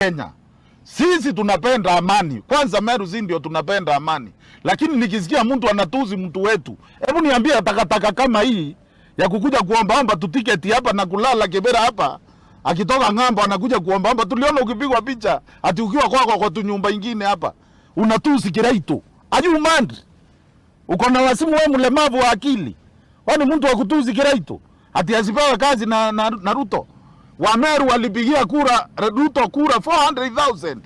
Kenya. Sisi tunapenda amani. Kwanza Meru si ndio tunapenda amani. Lakini nikisikia mtu anatuzi mtu wetu, hebu niambie, takataka kama hii ya kukuja kuombaomba tu tiketi hapa na kulala Kibera hapa, akitoka ng'ambo anakuja kuombaomba. Tuliona ukipigwa picha ati ukiwa kwako kwa tu nyumba ingine hapa unatusi Kiraitu. Are you mad? Uko na wasimu wewe, mlemavu wa akili. Kwani mtu wa kutusi Kiraitu ati asipewe kazi na Ruto? Wameru walipigia kura Ruto kura 400,000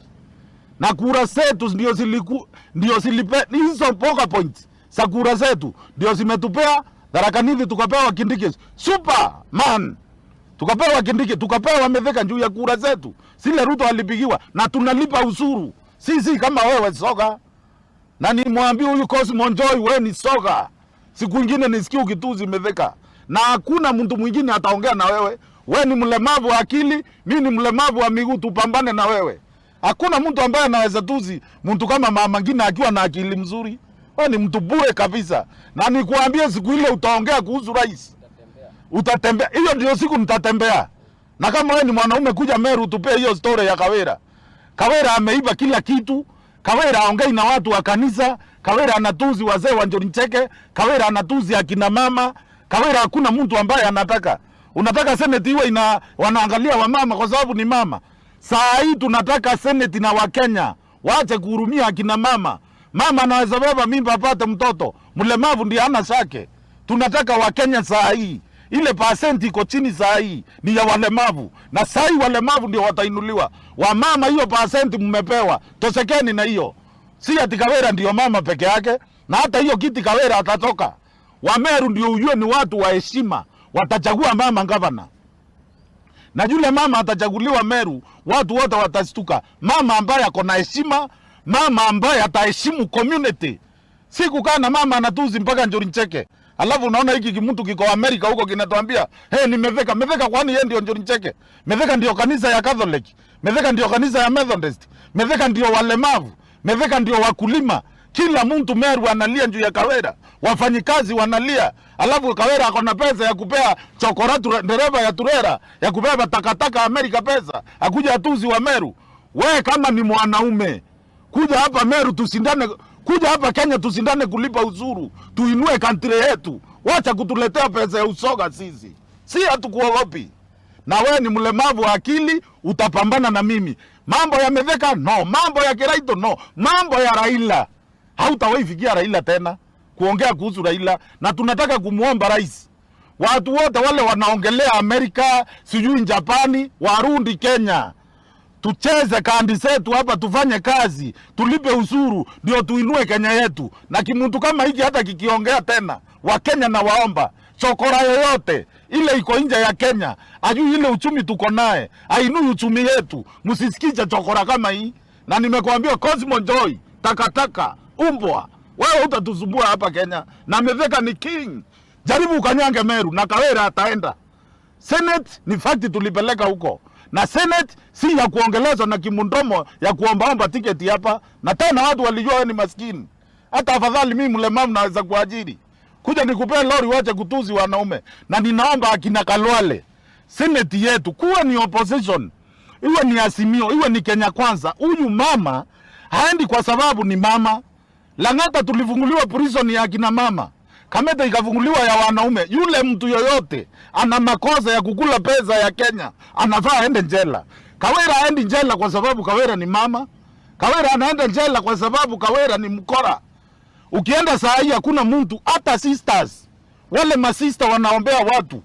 na kura zetu ndio ziliku ndio zilipe hizo poka points za kura zetu ndio zimetupea Tharaka Nithi, tukapewa Kindiki Superman, tukapewa Kindiki, tukapewa Mithika juu ya kura zetu zile Ruto alipigiwa, na tunalipa ushuru sisi kama wewe soga. Na nimwambie huyu Cosmo Njoi, wewe ni soga. Siku ingine nisikie ukituzi Mithika, na hakuna mtu mwingine ataongea na wewe. We ni mlemavu wa akili, mi ni mlemavu wa miguu, tupambane na wewe. Hakuna mtu ambaye anaweza tuzi mtu kama mama ngine akiwa na akili mzuri. Wewe ni mtu bure kabisa, na nikuambie, siku ile utaongea kuhusu rais utatembea, hiyo ndio siku nitatembea. Na kama wewe ni mwanaume, kuja Meru tupee hiyo story ya Kawira. Kawira ameiba kila kitu. Kawira aongei na watu wa kanisa. Kawira anatuzi wazee wa Njuri Ncheke. Kawira anatuzi akina mama. Kawira hakuna mtu ambaye anataka. Unataka seneti iwe ina wanaangalia wamama kwa sababu ni mama. Saa hii tunataka seneti na Wakenya waache kuhurumia akina mama. Mama anaweza beba mimba apate mtoto, mlemavu ndiye hana shake. Tunataka Wakenya saa hii ile pasenti iko chini saa hii ni ya walemavu, na saa hii walemavu ndio watainuliwa. Wamama hiyo pasenti mmepewa, tosekeni na hiyo. Si ati Kawira ndio mama peke yake, na hata hiyo kiti Kawira atatoka. Wameru ndio ujue ni watu wa heshima, watachagua mama gavana na yule mama atachaguliwa Meru, watu wote watastuka. Mama ambaye ako na heshima, mama ambaye ataheshimu community, si kukaa na mama anatuzi mpaka Njuri Ncheke. Alafu unaona hiki kimtu kiko Amerika huko kinatuambia, "Hey, ni Mithika." Mithika kwani yeye ndio Njuri Ncheke? Mithika ndio kanisa ya Catholic. Mithika ndio kanisa ya Methodist. Mithika ndio walemavu. Mithika ndio wakulima. Kila mtu Meru analia juu ya Kawira, wafanyikazi wanalia, alafu Kawira ako na pesa ya kupea chokora dereva ya turera ya kubeba takataka Amerika pesa, akuja atuzi wa Meru. We kama ni mwanaume kuja hapa Meru tusindane, kuja hapa Kenya tusindane kulipa ushuru, tuinue country yetu. Wacha kutuletea pesa ya usoga sisi, si hatukuogopi. Na we ni mlemavu wa akili, utapambana na mimi. Mambo ya Mithika no, mambo ya Kiraito no, mambo ya Raila hautawahi fikia Raila tena kuongea kuhusu Raila, na tunataka kumwomba rais, watu wote wale wanaongelea Amerika, sijui Japani, Warundi Kenya, tucheze kandi zetu hapa, tufanye kazi, tulipe ushuru, ndio tuinue Kenya yetu. Na kimuntu kama hiki hata kikiongea tena, Wakenya na waomba chokora yoyote ile iko nje ya Kenya, ajui ile uchumi tuko naye, ainui uchumi yetu. Msisikize chokora kama hii, na nimekuambia Cosmo Joy, takataka umbwa, wewe utatusumbua hapa Kenya. Na Mithika ni king, jaribu ukanyange Meru na Kawira ataenda Senate. Ni fact tulipeleka huko, na Senate si ya kuongelezwa na kimundomo ya kuombaomba tiketi hapa, na tena watu walijua wewe ni maskini. Hata afadhali mimi mlemavu naweza kuajiri, kuja nikupee lori, wache kutuzi wanaume. Na ninaomba akina Kalwale, Senate yetu kuwa ni opposition, iwe ni Azimio, iwe ni Kenya Kwanza. Huyu mama haendi kwa sababu ni mama. Lang'ata tulifunguliwa prison ya akina mama, Kamete ikafunguliwa ya wanaume. Yule mtu yoyote ana makosa ya kukula pesa ya Kenya anafaa aende njela. Kawira aendi njela kwa sababu Kawira ni mama. Kawira anaenda njela kwa sababu Kawira ni mkora. Ukienda saa hii hakuna mtu, hata sisters wale masista wanaombea watu.